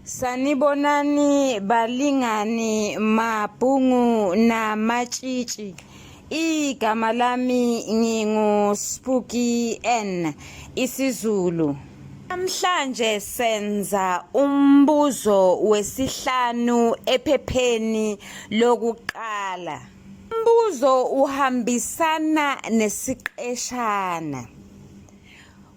Sanibonani balingani mabhungu namatshitshi. Igama lami ngingu Spooky N isiZulu. Namhlanje senza umbuzo wesihlanu ephepheni lokuqala. Umbuzo uhambisana nesiqeshana.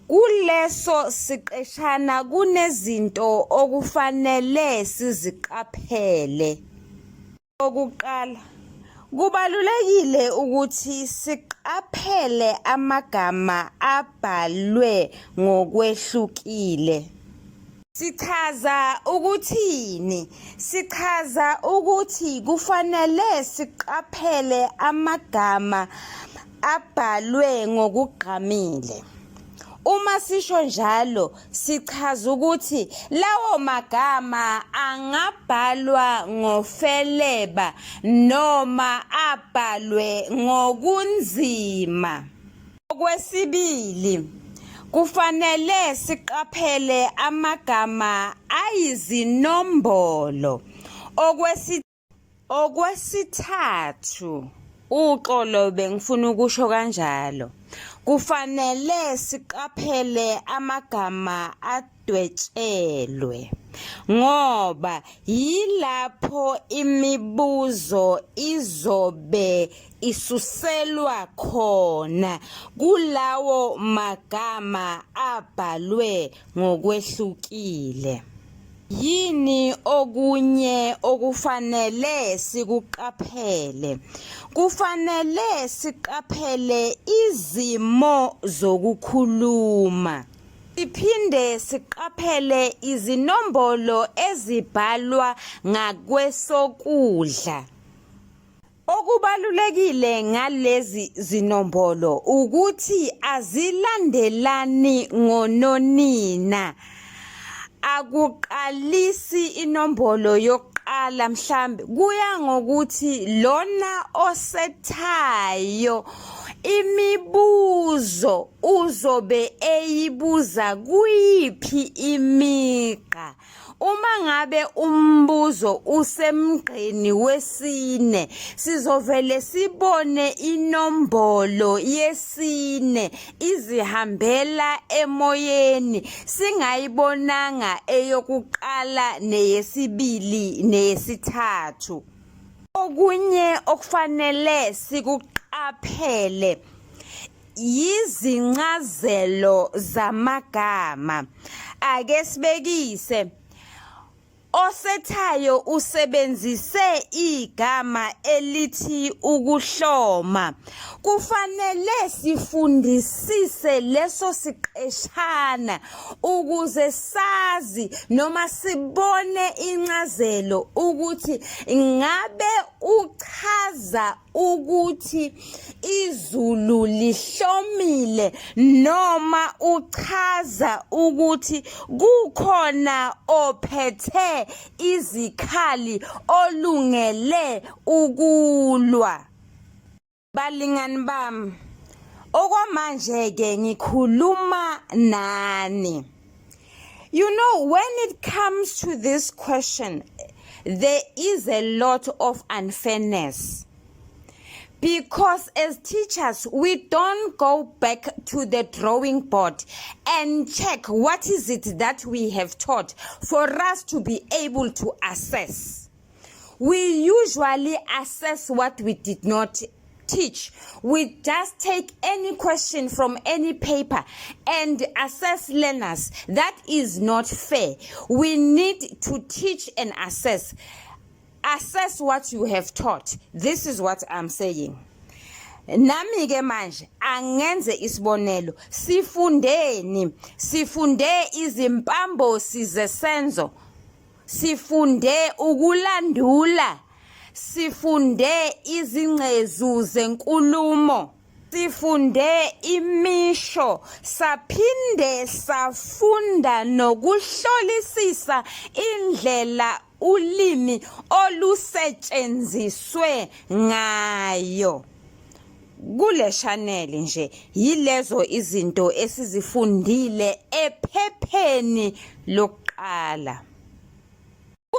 Kuleso siqeshana kunezinto okufanele siziqaphele. Okokuqala, kubalulekile ukuthi siqaphele amagama abhalwe ngokwehlukile. Sichaza ukuthini? Sichaza ukuthi kufanele siqaphele amagama abhalwe ngokugqamile. Uma sisho njalo sichaza ukuthi lawo magama angabhalwa ngofeleba noma abhalwe ngokunzima. Okwesibili, kufanele siqaphele amagama ayizinombolo. Okwesithathu, uxolo bengifuna ukusho kanjalo, kufanele siqaphele amagama adwetshelwe ngoba yilapho imibuzo izobe isuselwa khona kulawo magama abhalwe ngokwehlukile. Yini okunye okufanele sikuqaphele? Kufanele siqaphele izimo zokukhuluma. Siphinde siqaphele izinombolo ezibhalwa ngakwesokudla. Okubalulekile ngalezi zinombolo ukuthi azilandelani ngononina. Akuqalisi inombolo yokuqala mhlambe kuya ngokuthi lona osethayo imibuzo uzobe eyibuza kuyiphi imigqa. Uma ngabe umbuzo usemgqeni wesine, sizovele sibone inombolo yesine izihambela emoyeni, singayibonanga eyokuqala neyesibili neyesithathu. Okunye okufanele sikuqaphele Yizincazelo zamagama. Ake sibekise. Osethayo usebenzise igama elithi ukuhloma. Kufanele sifundisise leso siqeshana ukuze sazi noma sibone incazelo ukuthi ngabe uchaza ukuthi izulu lihlomile noma uchaza ukuthi kukhona ophethe izikhali olungele ukulwa. Balingani bami, okwamanje-ke ngikhuluma nani. You know, when it comes to this question, there is a lot of unfairness. Because as teachers, we don't go back to the drawing board and check what is it that we have taught for us to be able to assess. We usually assess what we did not teach. We just take any question from any paper and assess learners. That is not fair. We need to teach and assess. Assess what you have taught. This is what I'm saying. Nami ke manje angenze isibonelo sifundeni sifunde izimpambosi zesenzo Sifunde ukulandula. Sifunde izingcezu zenkulumo. Sifunde imisho saphinde safunda nokuhlolisisa indlela ulimi olusetshenziswe ngayo. Kule chanel nje yilezo izinto esizifundile ephepheni lokuqala.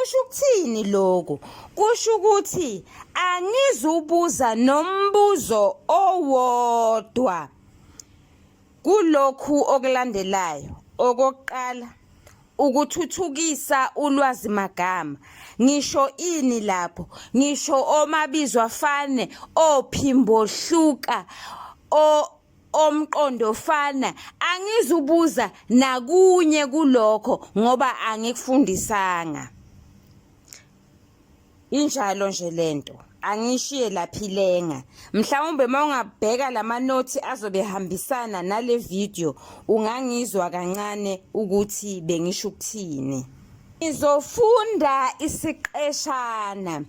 Kusho ukuthini lokhu? Kusho ukuthi angizubuza nombuzo owodwa kulokhu okulandelayo. Okokuqala, ukuthuthukisa ulwazimagama. Ngisho ini lapho? Ngisho omabizwafane, ophimbohluka, o omqondo fana angizubuza nakunye kulokho ngoba angikufundisanga injalo nje lento angishiye lapha ilenga mhlawumbe uma ungabheka lamanothi azobe ehambisana nale video ungangizwa kancane ukuthi bengisho ukuthini Ngizofunda isiqeshana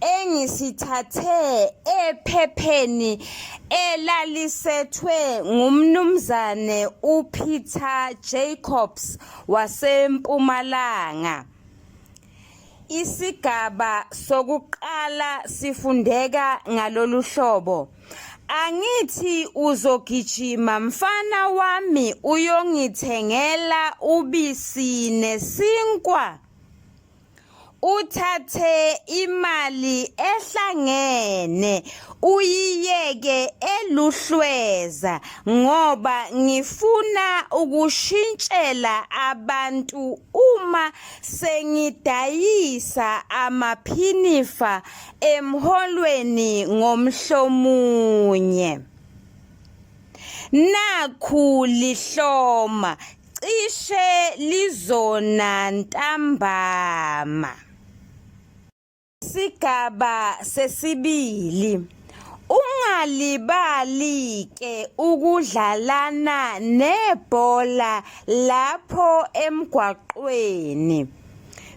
engisithathe ephepheni elalisethwe nguMnumzane uPeter Jacobs waseMpumalanga. Isigaba sokuqala sifundeka ngalolu hlobo. Angithi uzogijima mfana wami uyongithengela ubisi nesinkwa. Uthathe imali ehlangene uyiyeke eluhlweza ngoba ngifuna ukushintshela abantu uma sengidayisa amaphinifa emholweni ngomhlomunye. Nakhu lihloma cishe lizona ntambama. Sigaba sesibili. Ungalibali ke ukudlalana nebhola lapho emgwaqweni.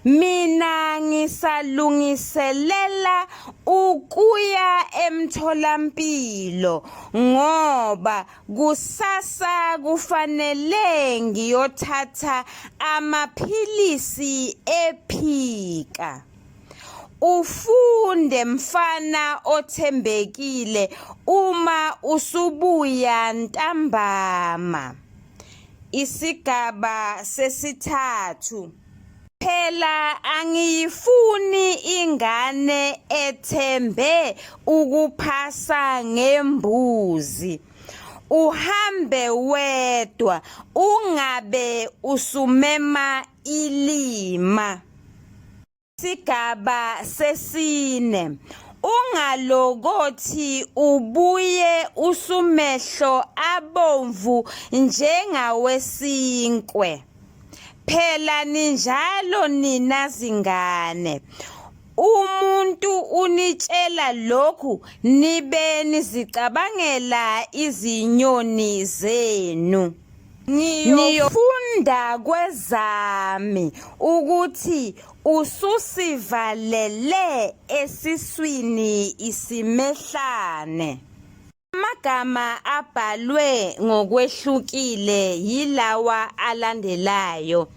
Mina ngisalungiselela ukuya emtholampilo ngoba kusasa kufanele ngiyothatha amaphilisi ephika. Ufunde mfana othembekile uma usubuya ntambama. Isigaba sesithathu. Phela angiyifuni ingane ethembe ukuphasa ngembuzi. Uhambe wedwa ungabe usumema ilima. Sigaba sesine. Ungalokothi ubuye usumehlo abomvu njengawesinkwe. Phela ninjalo nina zingane. Umuntu unitshela lokhu nibe nizicabangela izinyoni zenu. Niyofunda kwezami ukuthi ususivalele esiswini isimehlane. Amagama abhalwe ngokwehlukile yilawa alandelayo.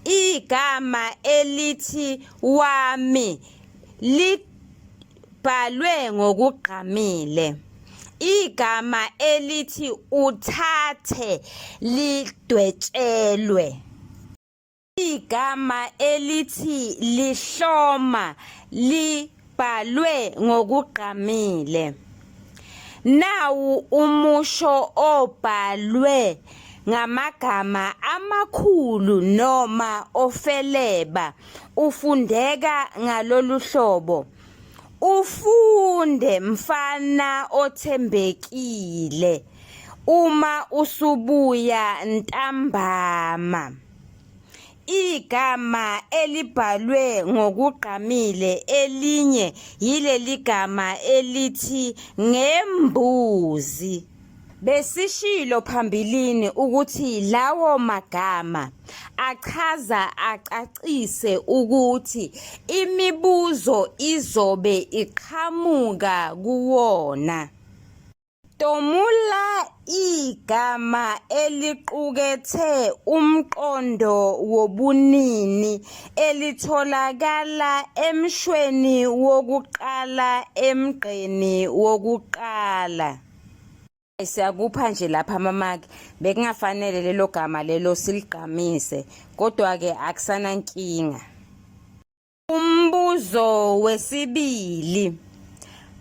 Igama elithi wami libhalwe ngokugqamile. Igama elithi uthathe lidwetshelwe. Igama elithi lihloma libhalwe ngokugqamile. Nawu umusho obhalwe ngamagama amakhulu noma ofeleba ufundeka ngalolu hlobo. Ufunde mfana othembekile uma usubuya ntambama. Igama elibhalwe ngokugqamile elinye yileli gama elithi ngembuzi. Besishilo phambilini ukuthi lawo magama achaza acacise ukuthi imibuzo izobe iqhamuka kuwona. Tomula igama eliqukethe umqondo wobunini elitholakala emshweni wokuqala emgqeni wokuqala. Siyakupha nje lapha amamaki bekungafanele lelo gama lelo siligqamise kodwa-ke akusanankinga. Umbuzo wesibili.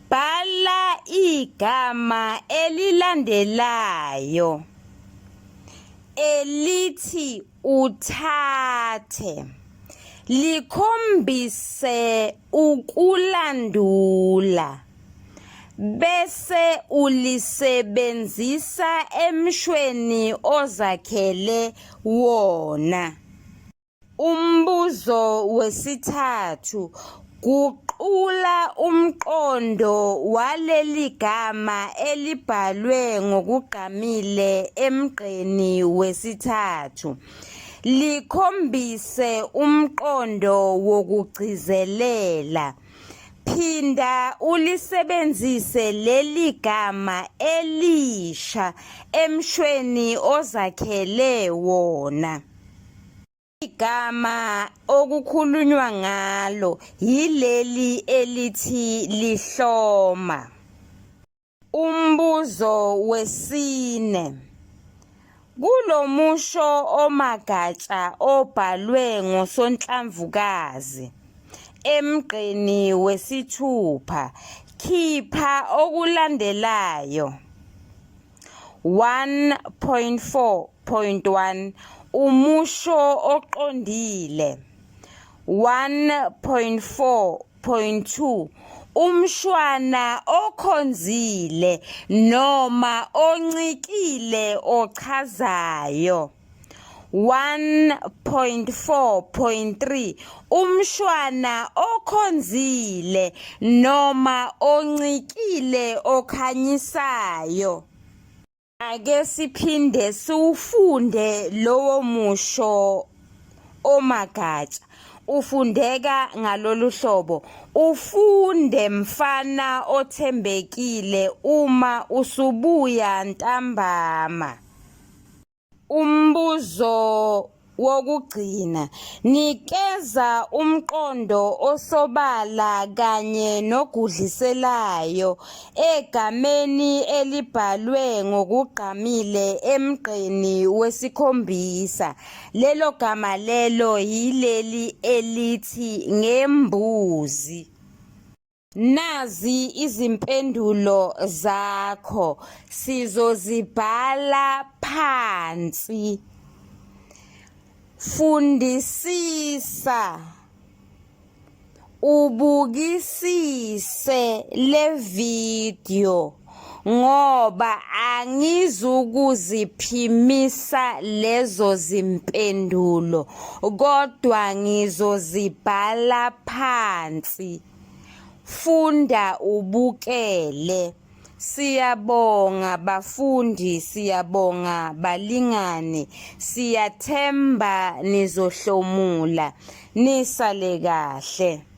Bhala igama elilandelayo elithi uthathe likhombise ukulandula bese ulisebenzisa emshweni ozakhele wona. Umbuzo wesithathu, Guqula umqondo waleli gama elibhalwe ngokugqamile emgqeni wesithathu. Likhombise umqondo wokugcizelela. Phinda ulisebenzise leli gama elisha emshweni ozakhele wona. Igama okukhulunywa ngalo yileli elithi lihloma. Umbuzo wesine. Kulo musho omagatsha obhalwe ngosonhlamvukazi emgqeni wesithupha, khipha okulandelayo. 1.4.1 Umusho oqondile 1.4.2 Umshwana okhonzile noma oncikile ochazayo 1.4.3 Umshwana okhonzile noma oncikile okhanyisayo. Ake siphinde siwufunde lowo musho omagatsha. Ufundeka ngalolu hlobo, Ufunde mfana othembekile uma usubuya ntambama. Umbuzo wokugcina, Nikeza umqondo osobala kanye nogudliselayo egameni elibhalwe ngokugqamile emgqeni wesikhombisa. Lelo gama lelo yileli elithi ngembuzi. Nazi izimpendulo zakho sizozibhala phansi. Fundisisa ubukisise le video ngoba angizukuziphimisa lezo zimpendulo kodwa ngizozibhala phansi. Funda ubukele. Siyabonga bafundi, siyabonga balingani. Siyathemba nizohlomula. Nisale kahle.